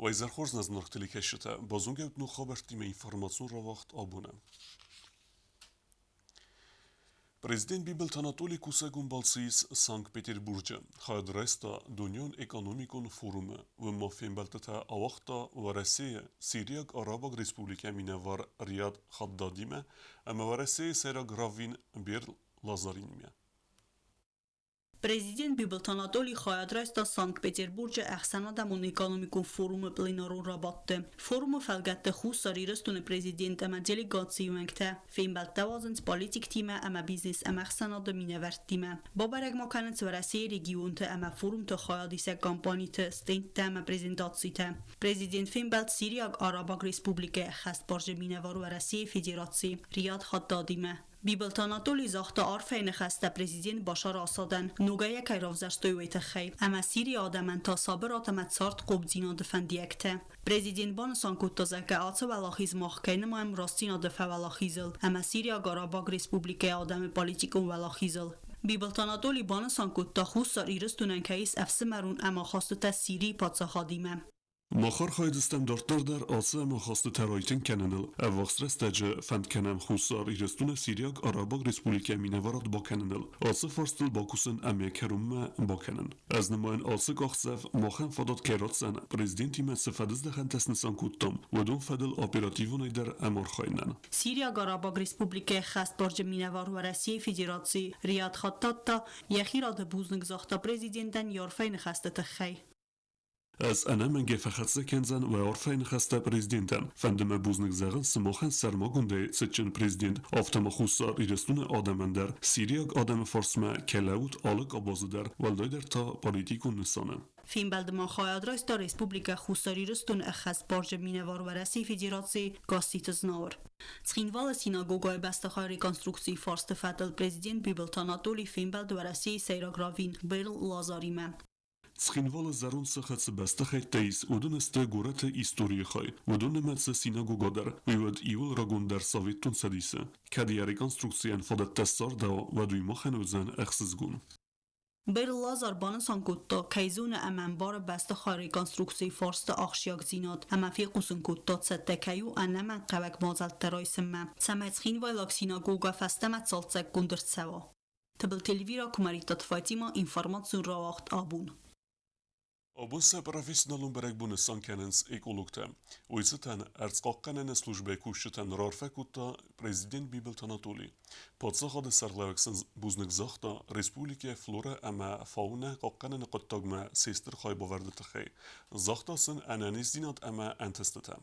Уӕ изӕр хорз нӕ зынаргъ телекӕсджытӕ, базонгӕ ут ног хабӕрттимӕ информацион рауагъд абоны. Президент Бибылты Анатолий кусӕгон балцы ис Санкт-Петербурджы. Хайад райста дунеон экономикон форумы. Уым ма фембӕлдтытӕ ауагъта Уӕрӕсейы Сириаг Арабаг Республикӕйы минӕвар Риад Хаддадимӕ ӕмӕ Уӕрӕсейы сӕйраг раввин Берл Лазаринимӕ. Президент Бибылты Анатолий хайад райста Санкт-Петербурджы ӕхсӕнадӕмон экономикон форумы пленарон рабадты. Форумы фӕлгӕтты Хуссар Ирыстоны президент ӕмӕ делегацийы уӕнгтӕ фембӕлдтӕ уадзынц политиктимӕ ӕмӕ бизнес-ӕмӕхсӕнады минӕвӕрттимӕ. Бабӕрӕг ма кӕнынц Уӕрӕсейы регионты ӕмӕ форумты хайадисӕг компаниты стендтӕ ӕмӕ презентацитӕ. Президент фембӕлд Сириаг Арабаг Республикӕйы ӕххӕстбарджын минӕвар Уӕрӕсейы Федерацийы Риад Хаддадимӕ. Бибылты Анатолий загъта арфӕйы ныхӕстӕ президент Башар Асадӕн, ногӕй йӕ кӕй равзӕрстой, уый тыххӕй, ӕмӕ Сирийы адӕмӕн та сабырад ӕмӕ цардхъомдзинады фӕндиӕгтӕ. Президент банысан кодта, зӕгъгӕ, ацы уӕлахиз мах кӕй нымайӕм рӕстдзинады фӕуӕлахизыл ӕмӕ Сириаг Арабаг Республикӕйы адӕмы политикон уӕлахизыл. Бибылты Анатолий банысан кодта, Хуссар Ирыстонӕн кӕй ис ӕфсымӕрон ӕмахастытӕ Сирийы паддзахадимӕ. Мах архайдзыстӕм дарддӕр дӕр ацы ӕмахастытӕ райтынг кӕныныл. Ӕввахс рӕстӕджы фӕнд кӕнӕм Хуссар Ирыстоны Сириаг Арабаг Республикӕйы минӕварад бакӕныныл, ацы фарстыл бакусын ӕмӕ кӕронмӕ бакӕнын. Ӕз нымайын ацы къахдзӕф махӕн фадат кӕй ратдзӕн, президентимӕ цы фӕдыздӕхӕнтӕ снысан кодтам, уыдон фӕдыл оперативонӕй дӕр ӕмархайынӕн. Сириаг Арабаг Республикӕйы ӕххӕстбарджын минӕвар Уӕрӕсейы Федерацийы Риад Хаттат та йӕхи рады бузныг загъта президентӕн йӕ арфӕйы ныхӕсты тыххӕй. Ӕз ӕнӕмӕнгӕй фӕхӕццӕ кӕндзӕн уӕ арфӕйы ныхӕстӕ президентӕн. Фӕнды мӕ бузныг зӕгъын сымахӕн сӕрмагондӕй цытджын президент, афтӕ ма Хуссар Ирыстоны адӕмӕн дӕр, сириаг адӕмы фарсмӕ кӕй лӕуут алы къабазы дӕр, уӕлдайдӕр та политикон нысаны. Фембӕлды ма хайад райста Республикӕ Хуссар Ирыстоны ӕххӕстбарджын минӕвар Уӕрӕсейы Федерацийы Гасситы Знауыр. Цхинвалы синагогӕйы бӕстыхайы реконструкцийы фарсты фӕдыл президент Бибылты Анатолий фембӕлд Уӕрӕсейы сӕйраг раввин Берл Лазаримӕ. Цхинвалы зӕронд сыхы цы бӕстыхӕйттӕ ис, уыдон сты горӕты историйы хай. Уыдон нымӕцы синагогӕ дӕр, уый уыд иууыл рагондӕр Советон Цӕдисы. Кӕд йӕ реконструкцийӕн фадӕттӕ ссардӕуа, уӕд уый махӕн уыдзӕн ӕхсызгон. Берл Лазар банысан кодта, кӕй зоны ӕмӕ ӕмбары бӕстыхайы реконструкцийы фарсты ахсджиагдзинад ӕмӕ фехъусын кодта, цӕттӕ кӕй у ӕнӕмӕнгхъӕуӕг мадзӕлттӕ райсынмӕ, цӕмӕй цхинвайлаг синагогӕ фӕстӕмӕ цалцӕггонд ӕрцӕуа. Тыбылты Эльвира, Куымӕридтаты Фатимӕ, информацион рауагъд абон. Абон сӕ профессионалон бӕрӕгбон нысан кӕнынц экологтӕ. Уый цытӕн ӕрдзхъахъхъӕнӕны службӕйы кусджытӕн раарфӕ кодта президент Бибылты Анатолий. Паддзахады сӕргълӕууӕг сын бузныг загъта республикӕйы флорӕ ӕмӕ фаунӕ хъахъхъӕныны хъуыддагмӕ се стыр хайбавӕрды тыххӕй. Загъта сын ӕнӕниздзинад ӕмӕ ӕнтыстытӕ.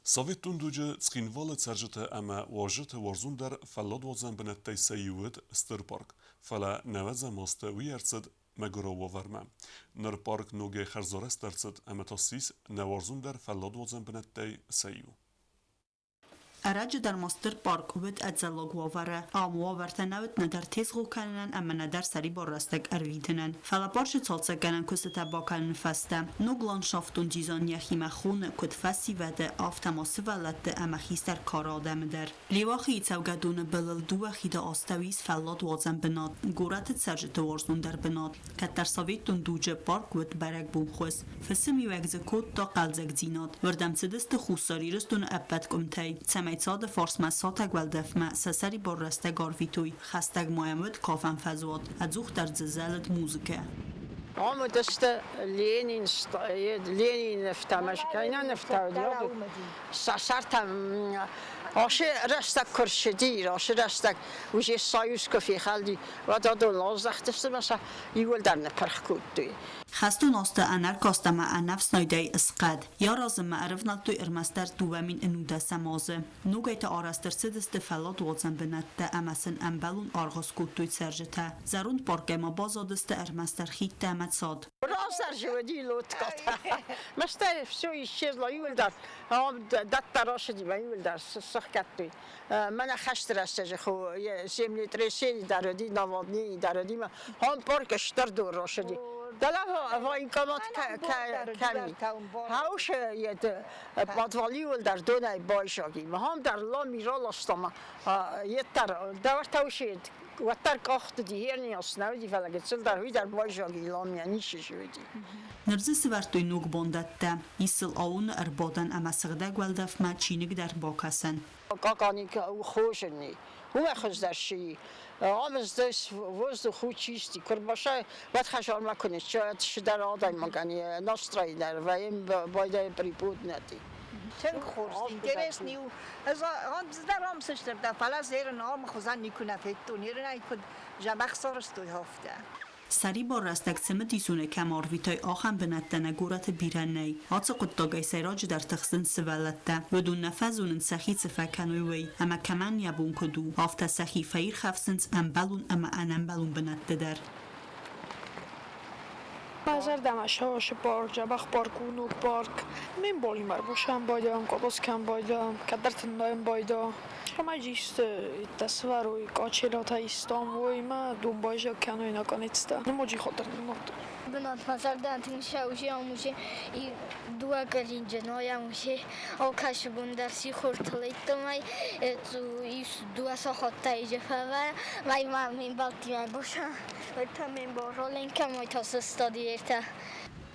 Советон дуджы Цхинвалы цӕрджытӕ ӕмӕ уазджыты уарзондӕр фӕлладуадзӕн бынӕттӕй сӕ иу уыд Стыр парк, фӕлӕ нӕуӕдзӕм азты уый ӕрцыд мӕгуырау уавӕрмӕ. Ныр парк ногӕй хӕрзарӕзт ӕрцыд ӕмӕ та ссис нӕ уарзондӕр фӕлладуадзӕн бынӕттӕй сӕ иу. Ӕрӕджы дӕр ма стыр парк уыд ӕдзӕллаг уавӕры. Ам уавӕртӕ нӕ уыд нӕдӕр тезгъо кӕнынӕн ӕмӕ нӕдӕр сӕрибар рӕстӕг ӕрвитынӕн. Фӕлӕ парчы цалцӕггӕнӕн куыстытӕ бакӕныны фӕстӕ ног ландшафтон дизайн йӕхимӕ хоны куыд фӕсивӕды, афтӕ ма сывӕллӕтты ӕмӕ хистӕр кары адӕмы дӕр. Леуахийы цӕугӕдоны былыл дыууӕ хиды астӕу ис фӕлладуадзӕн бынат, горӕты цӕрджыты уарзондӕр бынат. Кӕддӕр советон дуджы парк уыд бӕрӕгбонхуыз. Фысымиуӕг дзы кодта хъӕлдзӕгдзинад. Уырдӕм цыдысты Хуссар Ирыстоны ӕппӕт къуымтӕй, цӕмӕй цады фарсмӕ сатӕг уӕлдӕфмӕ сӕ сӕрибар рӕстӕг арвитой. Хӕстӕг ма йӕм уыд кафӕн фӕзуат, ӕдзухдӕр дзы зӕлыд музыкӕ. Ам уыдысты Ленин, Ленины нывтӕ, нывтӕ сӕ сӕртӕ Ашы рӕстӕг куы рцыди, ашы рӕстӕг уже союз куы фехӕлди, уӕд адон лаздӕхтысты ӕмӕ сӕ иууылдӕр ныппырх кодтой. Хӕстон азты ӕнӕркаст ӕмӕ ӕнӕфснайдӕй ысхъӕд. Йӕ размӕ ӕрывнӕлдтой ӕрмӕстдӕр 2019 азы. Ногӕй та арӕзт ӕрцыдысты фӕлладуадзӕн бынӕттӕ ӕмӕ сын ӕмбӕлон аргъ скодтой цӕрджытӕ. Зӕронд паркӕй ма баззадысты ӕрмӕстдӕр хидтӕ ӕмӕ цад. Раздӕр же уыди лодкатӕ. Мастӕй все исчезло иуылдӕр. Дӕттӕ рацыди мӕ иуылдӕр сыхгӕдтой. Мӕнӕ хӕсты рӕстӕджы землетрясение дӕр уыди, наводнение дӕр уыди мӕ ам парк стыр дур рацыди. Дӕлӕ военкомат кӕми. Хаусы подвал иуылдӕр донӕй байзаги. Ам дӕр лами раласта ма еттӕр дӕвӕртӕ усы. Уӕддӕр къӕхты ди херниас нӕ уыди, фӕлӕ гыццыл дӕр уый дӕр байзади ламийӕ, ницы уыди. Ныр дзы сывӕрдтой ног бандӕттӕ, ис сыл аууоны ӕрбадӕн ӕмӕ сыгъдӕг уӕлдӕфмӕ чиныг дӕр бакӕсӕн. Каканик хозыни. Уымӕ хуыздӕр си. Амыздӕс воздух у чистый. Куырбаша уӕд хӕсармӕ куы ныццӕуӕд цыдӕр адӕймагӕн йӕ настрой дӕр вӕййы байдайы приподняти. Тынг хорз, интересный у. Ӕз дӕр ам сыстырдӕн, фӕлӕ зерын ам хуызӕн никуы нӕ федтон. Ерынӕй куыд дзӕбӕх сарӕзтой, афтӕ. Сӕрибар рӕстӕг цымыдисонӕй кӕм арвитой, ахӕм бынӕттӕ нӕ горӕты бирӕ нӕй. Ацы хъуыддагӕй сӕйраджыдӕр тыхсынц сывӕллӕттӕ. Уыдон нӕ фӕзонынц, сӕхи цы фӕкӕной, уый, ӕмӕ кӕмӕн йӕ бон куыд у, афтӕ сӕхи фӕирхӕфсынц ӕмбӕлон ӕмӕ ӕнӕмбӕлон бынӕтты дӕр. Мӕ зӕрдӕмӕ цӕуы парк, дзӕбӕх парк у, ног парк. Ме мбалимӕ ӕрбосӕн байдайӕм, къабазкӕн байдайӕм, кӕддӕрты найын байдайӕм. Шамайджисты тасварой качелята истам, уой ма донбайзаг кӕной наконец-то. Ноджы хатыр нымадтой. Бынат мӕ зӕрдӕ тынг цӕуы амусе и дыууӕ кӕринджы амусе алкӕцы бон дӕр сихортыл иттымӕй дыууӕ сахаттӕй фӕвӕр май ма ме мбӕлттимӕ боса та ме мбал роленкӕм ой та сыстади ертӕ.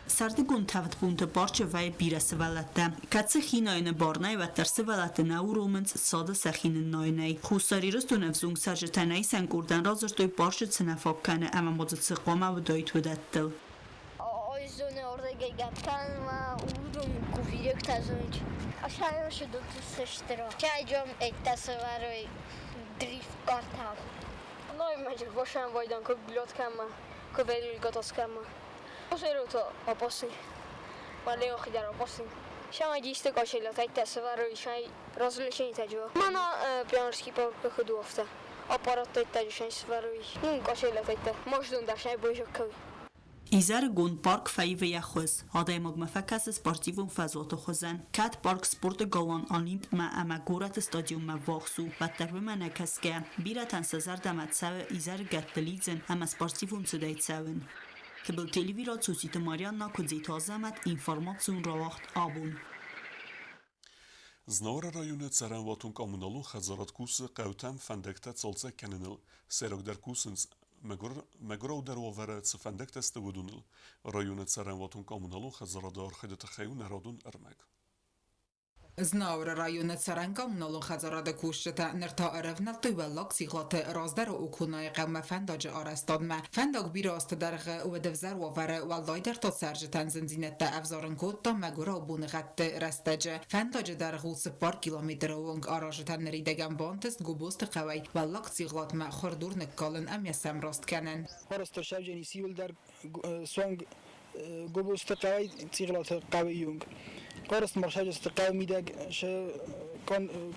Сӕрдыгон тӕвд бонты парчы вӕййы бирӕ сывӕллӕттӕ. Кӕд сӕ хи найыны бар нӕй, уӕддӕр сывӕллӕтты нӕ уромынц цады сӕхи ныннайынӕй. Хуссар Ирыстоны ӕвзонг цӕрджытӕ нӕ исӕн къордӕн радзырдтой, парчы цы нӕ фаг кӕны ӕмӕ ма дзы цы хъуамӕ уыдаид, уыдӕттыл. Ой зоны ордегӕй гӕппӕн ма уыдон кувиректӕ зонить. Ашайошы сестра. Чайджом эттасыварой дрифт картав. Noi megyek Vasán vajdan, kö blödkemma, kö velülgatoszkemma. Oseruto apossi. Ma leohidar apossi. Шамай дисты кошелё тайтасыварой шай развлечений таджо. Мана пионерский парк ходуовта. Аппарат тайтаджо шай сварой. Ну кошелё тайта. Мождун дӕр шай бойжок кой. Изӕрыгон парк фӕивы йӕ хуыз. Адӕймагмӕ фӕкӕсы спортивон фӕзуаты хуызӕн. Кӕд парк спорты галуан Олимпмӕ ӕмӕ горӕты стадионмӕ ввахс у, уӕддӕр уымӕ нӕ кӕсгӕ, бирӕтӕн сӕ зӕрдӕмӕ цӕуы изӕрыгӕтты лидзын ӕмӕ спортивон цыдӕй цӕуын. Тыбылты Эльвира, Цоциты Марианна, Куыдзиты Азӕмӕт, информацион рауагъд «Абон». Знауыры районы цӕрӕнуатон-коммуналон хӕдзарад кусы хъӕутӕм фӕндӕгтӕ цалцӕг кӕныныл. Сӕйрагдӕр кусынц мӕгуыраудӕр уавӕры цы фӕндӕгтӕ сты, уыдоныл. Районы цӕрӕнуатон-коммуналон хӕдзарады архайды тыххӕй у нӕ радон ӕрмӕг. Знауыры районы цӕрӕн-коммуналон хӕдзарады кусджытӕ ныр та ӕрӕвнӕлдтой Уӕллаг Цихлаты раздӕры Оконайы хъӕумӕ фӕндаджы арӕзтадмӕ. Фӕндаг бирӕ азты дӕргъы уыд ӕвзӕр уавӕры, уӕлдайдӕр та цӕрджытӕн зындзинӕдтӕ ӕвзарын кодта мӕгуырау боныгъӕдты рӕстӕджы. Фӕндаджы дӕргъ у 4 километры онг, аразджытӕн ныридӕгӕн бантыст Гобозты хъӕуӕй Уӕллаг Цихлатмӕ хуырдур ныккалын ӕмӕ сӕмраст кӕнын. Арӕзта Шавджени сивилдӕр суанг Гобозты хъӕуӕй Цигълаты хъӕуы онг. Арӕзт маршаджысты хъӕуы мидӕг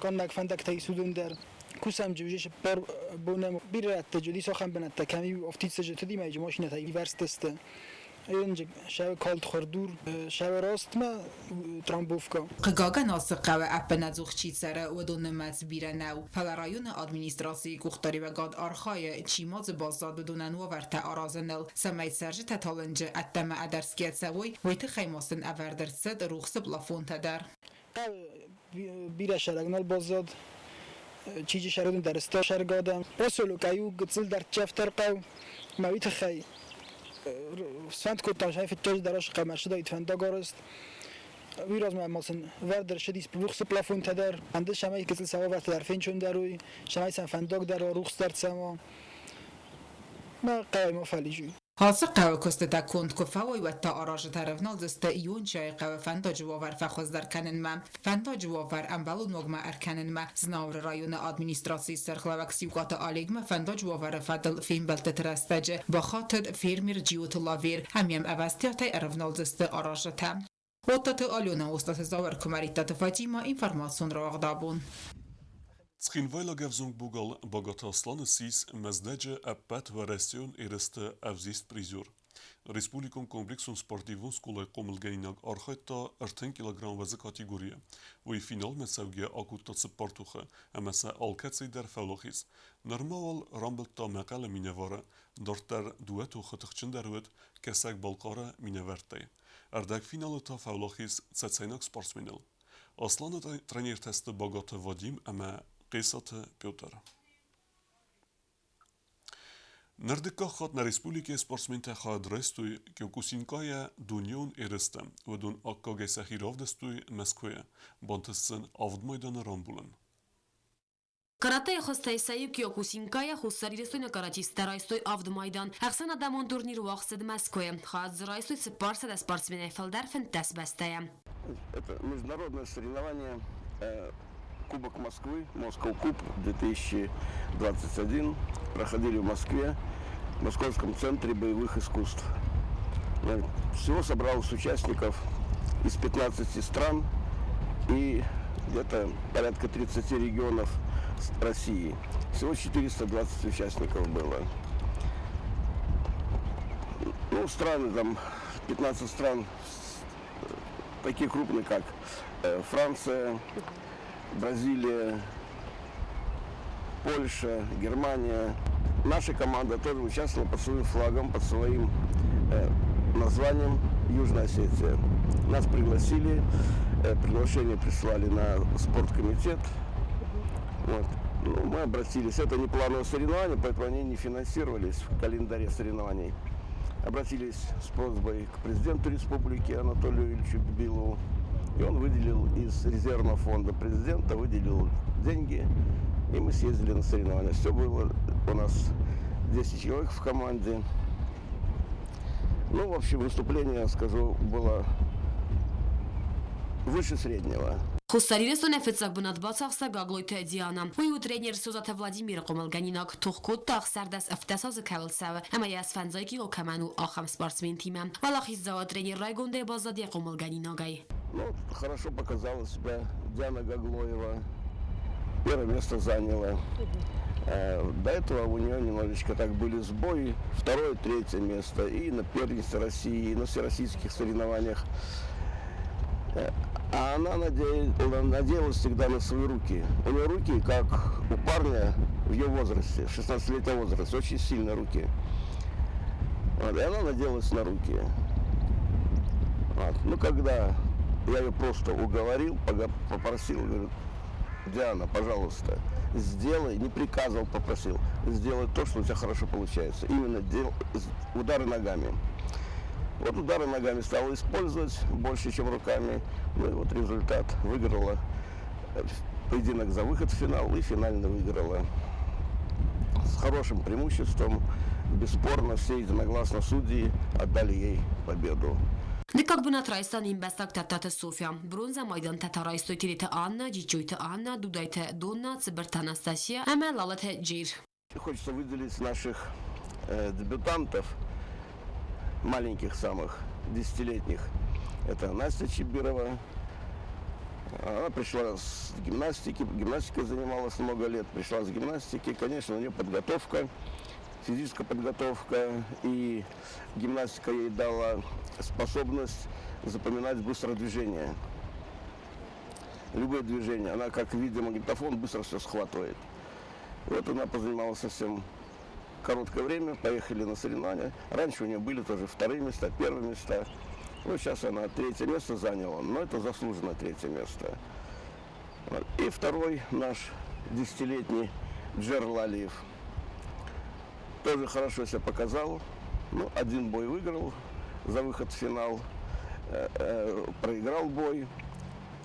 къаннӕг фӕндӕгтӕй суыдон дӕр. Кусӕм джы 4 боны бирӕ рӕтты уыдис ахӕм бынӕттӕ, кӕм-иу афтид цӕджыты уыди, машинӕтӕ ивӕрстысты. Шӕвы калд хуырдур, шӕвы растмӕ трамбовка. Хъыгагӕн, ацы хъӕуы ӕппынӕдзух чи цӕры, уыдон нымӕц бирӕ нӕу. Фӕлӕ районы администрацийы къухдариуӕгад архайы, чи ма дзы баззад, уыдонӕн уавӕртӕ аразыныл. Цӕмӕй цӕрджытӕ талынджы ӕддӕмӕ ӕдӕрсгӕ цӕуой, уый тыххӕй ма сын ӕвӕрд ӕрцыд рухсы плафонтӕ дӕр. Хъӕуы бирӕ сӕрӕг нал баззад. Чиджи сӕрыдын дӕр сты сӕргадӕм. Поселок ай у гыццыл дӕрддзӕфдӕр хъӕу. Мӕ уый тыххӕй сфӕнд кодтам, сӕй фыццаджы дӕр ацы хъӕумӕ ӕрцыдаид фӕндагарӕзт. Уый размӕ ма сын вӕрд ӕрцыдис рухсы плафонтӕ дӕр. Фӕнды, цӕмӕй гыццыл сӕ уавӕртӕ дӕр фенцондӕр уой, цӕмӕй сӕм фӕндаг дӕр уа, рухс дӕр цӕуа. Мӕ хъӕуӕй ма фӕлизой. Ацы хъӕуы куыстытӕ конд куы фӕуой, уӕд та аразджытӕ ӕрӕвналдзысты Иончайы хъӕуы фӕндаджы уавӕр фӕхуыздӕр кӕнынмӕ. Фӕндаджы уавӕр ӕмбӕлон уагмӕ ӕркӕнынмӕ Знауыры районы администрацийы сӕргълӕууӕг Сиукъаты Олегмӕ фӕндаджы уавӕры фӕдыл фембӕлдтыты рӕстӕджы бахатыд фермер Джиоты Лавер, ӕмӕ йӕм ӕвӕстиатӕй ӕрӕвналдзысты аразджытӕ. Оттаты Алена, Остъаты Зауыр, Куымӕридтаты Фатимӕ, информацион рауагъд «Абон». Цхинвайлаг ӕвзонг богал Багаты Аслан ссис Мӕздӕджы ӕппӕтуӕрӕсеон ерысты ӕвзист призер. Республикон комплексон спортивон скъолайы хъомылгӕнинаг архайдта 30 килограмм уӕзы категорийы. Уый финалмӕ цӕугӕ акодта цыппар тохы ӕмӕ сӕ алкӕцыйы дӕр фӕуӕлахиз. Нырма уал рамбылдта Мӕхъӕлы минӕвары, дарддӕр дыууӕ тохы тыхджындӕр уыд Кӕсӕг-Балхъары минӕвӕрттӕй. Ӕрдӕгфиналы та фӕуӕлахиз цӕцӕйнаг спортсменыл. Асланы тренертӕ сты Багаты Вадим ӕмӕ Хъесаты Петр. Ныр дыккаг хатт нӕ республикӕйы спортсментӕ хайад райстой Киокусинкайӕ дунеон ерысты. Уыдон аккагӕй сӕхи равдыстой Мӕскуыйы. Бантыст сын авд майданы рамбулын. Каратэйы хуызтӕй сӕ иу Киокусинкайӕ хуссарирыстойнаг каратисттӕ райстой авд майдан. Ӕхсӕнадӕмон турнир уагъд цыд Мӕскуыйы. Хайад дзы райстой 400 спортсменӕй фылдӕр 15 бӕстӕйӕ. Это международное соревнование Кубок Москвы, Moscow Cup 2021 проходили в Москве, в Московском центре боевых искусств. Всего собралось участников из 15 стран и где-то порядка 30 регионов России. Всего 420 участников было. Ну, страны там, 15 стран, такие крупные, как Франция, Бразилия, Польша, Германия. Наша команда тоже участвовала под своим флагом, под своим названием Южная Осетия. Нас пригласили, приглашение прислали на спорткомитет. Вот. Ну, мы обратились. Это не плановое соревнование, поэтому они не финансировались в календаре соревнований. Обратились с просьбой к президенту республики Анатолию Ильичу Бибилову. И он выделил из резервного фонда президента, выделил деньги, и мы съездили на соревнования. Все было у нас 10 человек в команде. Ну, в общем, выступление, скажу, было выше среднего. Хуссар Ирыстоны фыццаг бынат бацахста Гаглойты Диана. Уый у тренер Созаты Владимиры хъомылгӕнинаг. Тох кодта 16 азы кӕуыл цӕуы ӕмӕ йӕ 85 кило кӕмӕн у, ахӕм спортсментимӕ. Уӕлахиздзауы тренер райгондӕй баззад йӕ хъомылгӕнинагӕй. Ну, хорошо показала себя Диана Гаглоева. Первое место заняла. До этого у нее немножечко так были сбои. Второе, третье место и на первенстве России, и на всероссийских соревнованиях. А она надеялась всегда на свои руки. У нее руки, как у парня в ее возрасте, в 16-летнем возрасте, очень сильные руки. Вот, и она надеялась на руки. Вот. Ну, когда я ее просто уговорил, попросил, говорю, Диана, пожалуйста, сделай, не приказывал, попросил, сделай то, что у тебя хорошо получается. Именно удары ногами. Вот удары ногами стала использовать больше, чем руками. Ну и вот результат. Выиграла поединок за выход в финал и финально выиграла. С хорошим преимуществом. Бесспорно, все единогласно судьи отдали ей победу. Дыккаг бынат райста не мбӕстаг Тадтаты Софья. Бронзӕ майдантӕ та райстой Тедеты Анна, Джиджойты Анна, Дудайты Донна, Цыбырты Анастасия ӕмӕ Лалыты Джейр. Хочется выделить наших дебютантов, маленьких самых, десятилетних. Это Настя Чибирова. Она пришла с гимнастики, гимнастикой занималась много лет, пришла с гимнастики. Конечно, у нее подготовка, физическая подготовка, и гимнастика ей дала способность запоминать быстро движение. Любое движение, она как видеомагнитофон быстро все схватывает. Вот она позанималась совсем короткое время, поехали на соревнования. Раньше у нее были тоже вторые места, первые места. Ну, сейчас она третье место заняла, но это заслуженно третье место. И второй наш десятилетний Джер Лалиев тоже хорошо себя показал. Ну, один бой выиграл за выход в финал, проиграл бой.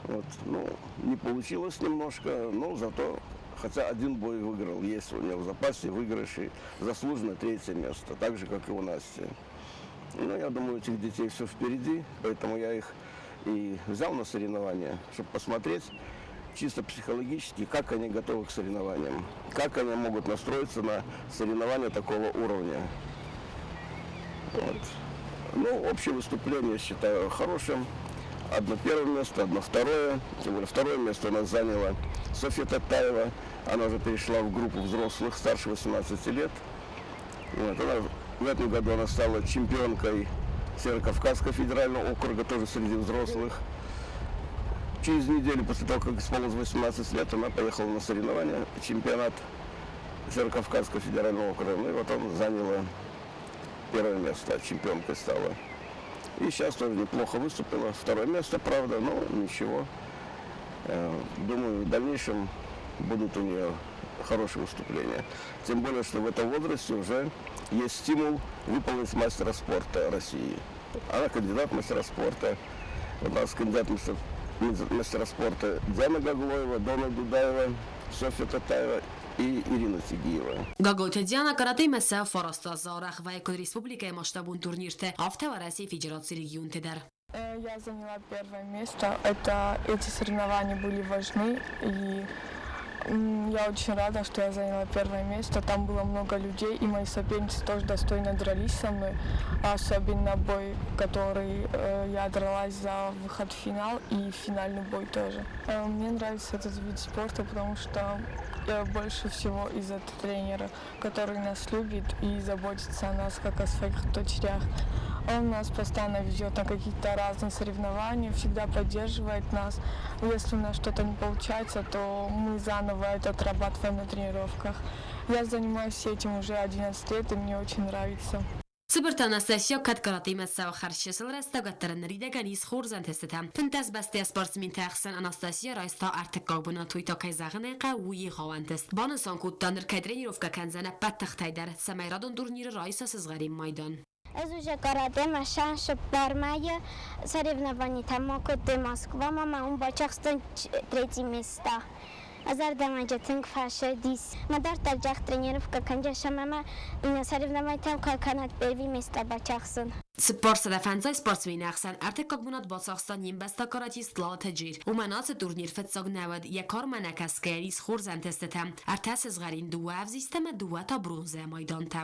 Вот, ну, не получилось немножко, но зато хотя один бой выиграл, есть у него в запасе выигрыши, заслуженно третье место, так же, как и у Насти. Ну, я думаю, у этих детей все впереди, поэтому я их и взял на соревнования, чтобы посмотреть чисто психологически, как они готовы к соревнованиям, как они могут настроиться на соревнования такого уровня. Вот. Ну, общее выступление, считаю, хорошим. Одно первое место, одно второе. Тем более второе место у нас заняла Софья Татаева. Она уже перешла в группу взрослых, старше 18 лет. Вот. Она, в этом году она стала чемпионкой Северо-Кавказского федерального округа, тоже среди взрослых. Через неделю после того, как исполнилось 18 лет, она поехала на соревнования, чемпионат Северо-Кавказского федерального округа. Ну и вот она заняла первое место, чемпионкой стала. И сейчас тоже неплохо выступила. Второе место, правда, но ничего. Думаю, в дальнейшем будут у нее хорошие выступления. Тем более, что в этом возрасте уже есть стимул выполнить мастера спорта России. Она кандидат в мастера спорта. У нас кандидат мастера спорта Диана Гаглоева, Дона Дудаева, Софья Татаева и Ирина Тигиева. Гаглойты Диана каратэмӕ цӕуы фараст азы, арӕх вӕййы куыд республикӕйы масштабон турнирты, афтӕ Уӕрӕсейы Федерацийы регионты дӕр. Я заняла первое место. Это, эти соревнования были важны, и я очень рада, что я заняла первое место. Там было много людей, и мои соперницы тоже достойно дрались со мной. Особенно бой, который я дралась за выход в финал, и финальный бой тоже. Мне нравится этот вид спорта, потому что больше всего из-за тренера, который нас любит и заботится о нас, как о своих дочерях. Он нас постоянно везет на какие-то разные соревнования, всегда поддерживает нас. Если у нас что-то не получается, то мы заново это отрабатываем на тренировках. Я занимаюсь этим уже 11 лет, и мне очень нравится. Цыбырты Анастасия кӕд каратэмӕ цӕуы хӕрз чысыл рӕстӕг, уӕддӕр ын ныридӕгӕн ис хорз ӕнтыстытӕ. 15 бӕстӕйы спортсменты ӕхсӕн Анастасия райста ӕртыккаг бынат, уый та, кӕй зӕгъын ӕй хъӕуы, у егъау ӕнтыст. Банысан кодта, ныр кӕй тренировкӕ кӕндзӕн ӕппӕт тыхтӕй дӕр, цӕмӕй радон турниры райса сызгъӕрин майдан. Ӕз уже каратэмӕ цыппар мӕйы соревнованитӕм акодтой Москвамӕ ӕмӕ уым бацахстон третий места. Зӕрдӕмӕ тынг фӕцыдис. Мӕ дарддӕр джах тренировкӕ кӕнджысӕм ӕмӕ соревнованитӕм куы кӕнат первый место бацахсын. 450 спортсмены ӕхсӕн ӕртыккаг бынат бацахста не мбӕстаг каратист Лалыты Джир. Уымӕн ацы турнир фыццаг нӕ уыд, йӕ кармӕ нӕ кӕсгӕйӕ ис хорз ӕнтыстытӕ. Ӕртӕ сызгъӕрин, дыууӕ ӕвзист ӕмӕ дыууӕ та бронзӕ майдантӕ.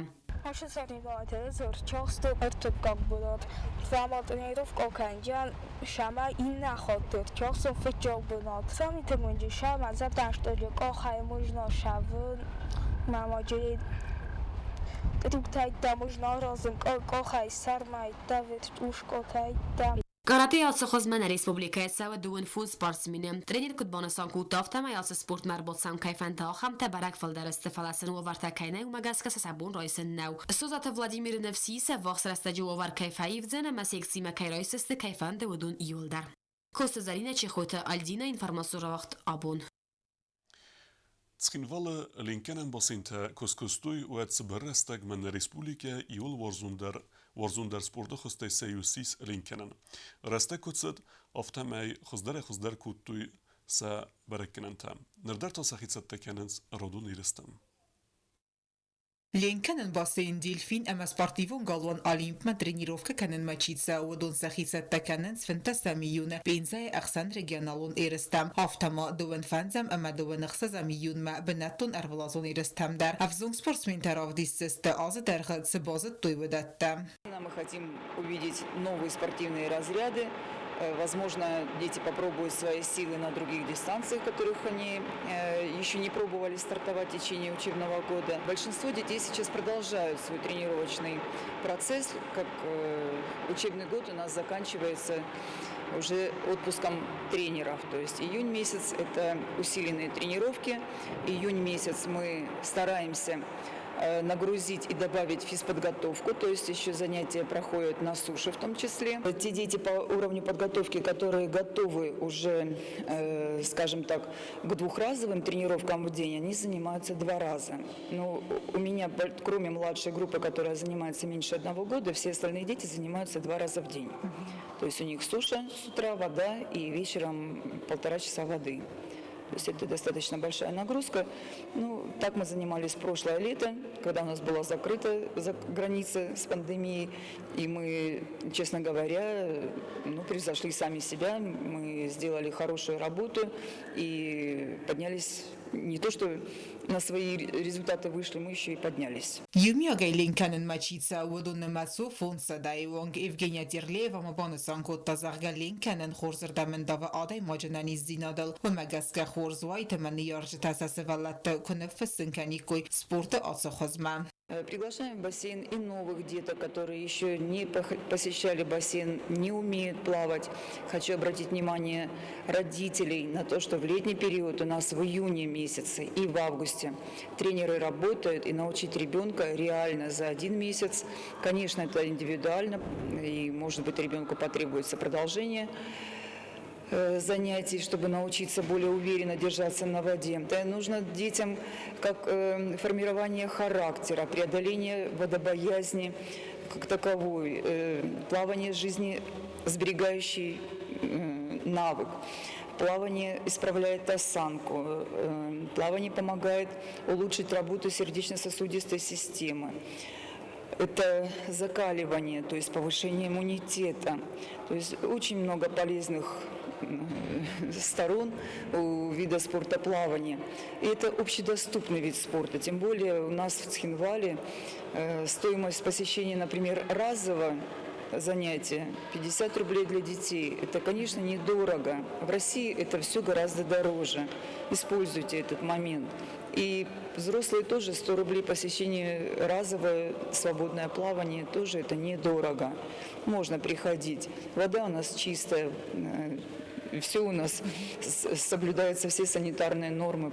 Ӕртыккаг бынат. Фӕлӕ тренировкӕ кӕнджан сӕмӕ иннӕ хатт ӕрцахсын фыццаг бынат. Самиты мынджы сӕмӕ зӕрдӕстъолы къахӕй можно сӕвын, мамаджы трюктӕйттӕ можно аразын къахӕй сӕрмӕйттӕ, вертушкотӕйттӕ. Каратэ ацы хуызмӕ нӕ республикӕйы цӕуы дыууын фондз спортсмены. Тренер куыд банысан кодта, афтӕмӕй ацы спортмӕ ӕрбацӕуын кӕй фӕнды, ахӕмтӕ бӕрӕг фылдӕр сты, фӕлӕ сын уавӕртӕ кӕй нӕй, уымӕ гӕсгӕ сӕ сӕ бон райсын нӕу. Созаты Владимиры ныфс ис, ӕввахс рӕстӕджы уавӕр кӕй фӕивдзӕн ӕмӕ секцимӕ кӕй райсдзысты, кӕй фӕнды, уыдон иуылдӕр. Коцты Зӕринӕ, Чехойты Альдина, информацион рауагъд «Абон». Цхинвалы ленкгӕнӕн бассейнтӕ куы скуыстой, уӕд цыбыр рӕстӕгмӕ нӕ республикӕ иуыл уарзондӕр уарзондӕр спорты хуызтӕй сӕ иу ссис ленкгӕнӕн. Рӕстӕг куыд цыд, афтӕмӕй хуыздӕрӕй-хуыздӕр кодтой сӕ бӕрӕггӕнӕнтӕ. Ныр дӕр та сӕхи цӕттӕ кӕнынц родон ерыстӕм. Ленкӕнӕн бассейн «Дельфин» ӕмӕ спортивон галуан «Олимп»-мӕ тренировкӕ кӕнынмӕ чи цӕуы, уыдон сӕхи цӕттӕ кӕнынц 15 июны Пензӕйы ӕхсӕнрегионалон ерыстӕм. Афтӕ ма дыууын фӕндзӕм ӕмӕ дыууын ӕхсӕзӕм июнмӕ бынӕттон ӕрвылазон ерыстӕм дӕр ӕвзонг спортсментӕ равдисдзысты азы дӕргъы цы базыдтой, уыдӕттӕ. Мы хотим увидеть новые спортивные разряды. Возможно, дети попробуют свои силы на других дистанциях, которых они еще не пробовали стартовать в течение учебного года. Большинство детей сейчас продолжают свой тренировочный процесс, как учебный год у нас заканчивается уже отпуском тренеров. То есть июнь месяц – это усиленные тренировки. Июнь месяц мы стараемся нагрузить и добавить физподготовку, то есть еще занятия проходят на суше в том числе. Те дети по уровню подготовки, которые готовы уже, скажем так, к двухразовым тренировкам в день, они занимаются два раза. Но у меня, кроме младшей группы, которая занимается меньше одного года, все остальные дети занимаются два раза в день. То есть у них суша с утра, вода и вечером полтора часа воды. То есть это достаточно большая нагрузка. Ну, так мы занимались прошлое лето, когда у нас была закрыта граница с пандемией, и мы, честно говоря, ну, превзошли сами себя, мы сделали хорошую работу и поднялись не то что на свои результаты вышли, мы еще и поднялись. Иумиагӕй ленкӕнынмӕ чи цӕуы, уыдон нымӕц у 500-ӕйы онг. Евгения Терлеева ма банысан кодта, зӕгъгӕ, ленкӕнын хорзырдӕм ӕндавы адӕймаджы ӕнӕниздзинадыл. Уымӕ гӕсгӕ хорз уаид ӕмӕ ныййарджытӕ сӕ сывӕллӕтты куы ныффыссын кӕниккой спорты ацы хуызмӕ. Приглашаем в бассейн и новых деток, которые еще не посещали бассейн, не умеют плавать. Хочу обратить внимание родителей на то, что в летний период у нас в июне месяце и в августе тренеры работают, и научить ребенка реально за один месяц. Конечно, это индивидуально, и, может быть, ребенку потребуется продолжение. занятий, чтобы научиться более уверенно держаться на воде. Это нужно детям как формирование характера, преодоление водобоязни как таковой, плавание жизнесберегающий навык. Плавание исправляет осанку, плавание помогает улучшить работу сердечно-сосудистой системы. Это закаливание, то есть повышение иммунитета. То есть очень много полезных сторон у вида спорта плавания. И это общедоступный вид спорта. Тем более у нас в Цхинвале стоимость посещения, например, разового занятия 50 рублей для детей. Это, конечно, недорого. В России это все гораздо дороже. Используйте этот момент. И взрослые тоже 100 рублей посещение разовое, свободное плавание тоже это недорого. Можно приходить. Вода у нас чистая, все у нас соблюдаются все санитарные нормы.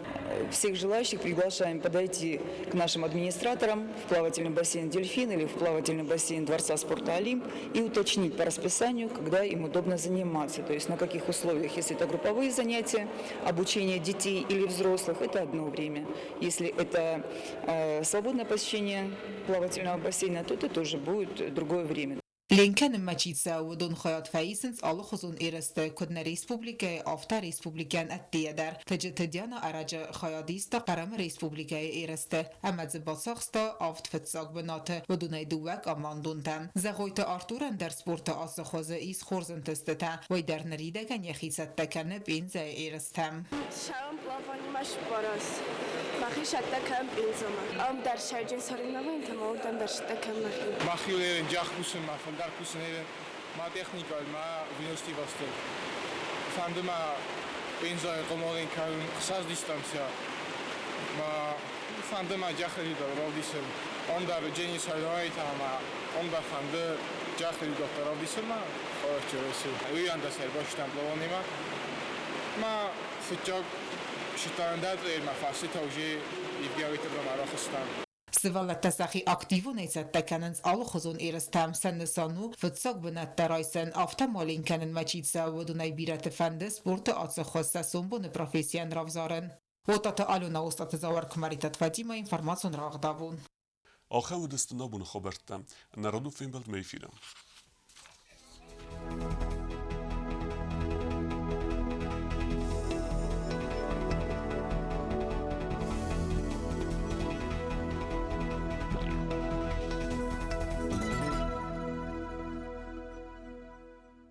Всех желающих приглашаем подойти к нашим администраторам в плавательный бассейн «Дельфин» или в плавательный бассейн Дворца спорта «Олимп» и уточнить по расписанию, когда им удобно заниматься. То есть на каких условиях, если это групповые занятия, обучение детей или взрослых, это одно время. Если это свободное посещение плавательного бассейна, то это тоже будет другое время. Ленк кӕнынмӕ чи цӕуы, уыдон хайад фӕисынц алыхуызон ерысты, куыд нӕ республикӕйы, афтӕ республикӕйӕн ӕддейӕ дӕр. Тыджыты Диана ӕрӕджы хайад иста Хъӕрӕмы республикӕйы ерысты ӕмӕ дзы бацахста авд фыццаг бынаты, уыдонӕй дыууӕ командонтӕ. Зӕгъойты Артурӕн дӕр спорты ацы хуызы ис хорз ӕнтыстытӕ, уый дӕр ныридӕгӕн йӕхи цӕттӕ кӕны Пензӕйы ерыстӕм. Цӕуӕм плаванимӕ сбарас. Мӕхи сӕттӕ кӕнӕм Пензӕмӕ. Ам дӕр сӕрджын соревнованийтӕ ма уырдӕм дӕр сӕттӕ кӕнӕм мӕхи. Мӕхи ерын джах кусын, ма фӕндар кусын ерын, ма техникал, ма выносливостыл. Фӕнды ма Пензӕйы хъомылын кӕнын хсӕз дистанция. Ма фӕнды ма джахы дӕр равдисын. Ам дӕр джени соревнованийтӕ ма ам дӕр фӕнды джахы дӕр равдисын ма хорчы. Уый андас ӕрбастам плаванимӕ. Ма фыццаг шитарандат ма фасита уже Евгений рахыстан. Сывӕллӕттӕ сӕхи активонӕй цӕттӕ кӕнынц алыхуызон ерыстӕм, сӕ нысан у фыццаг бынӕттӕ райсын, афтӕ ма ленк кӕнынмӕ чи цӕуы, уыдонӕй бирӕты фӕнды спорты ацы хуыз сӕ сомбоны профессийӕн равзарын. Отаты Алена, Остаты Зауыр, Кмаритат Фатима, информацион рагъдавон. Ахӕм уыдысты нӕ боны хабӕрттӕ. Нӕ радон фембӕлдмӕ эфиры.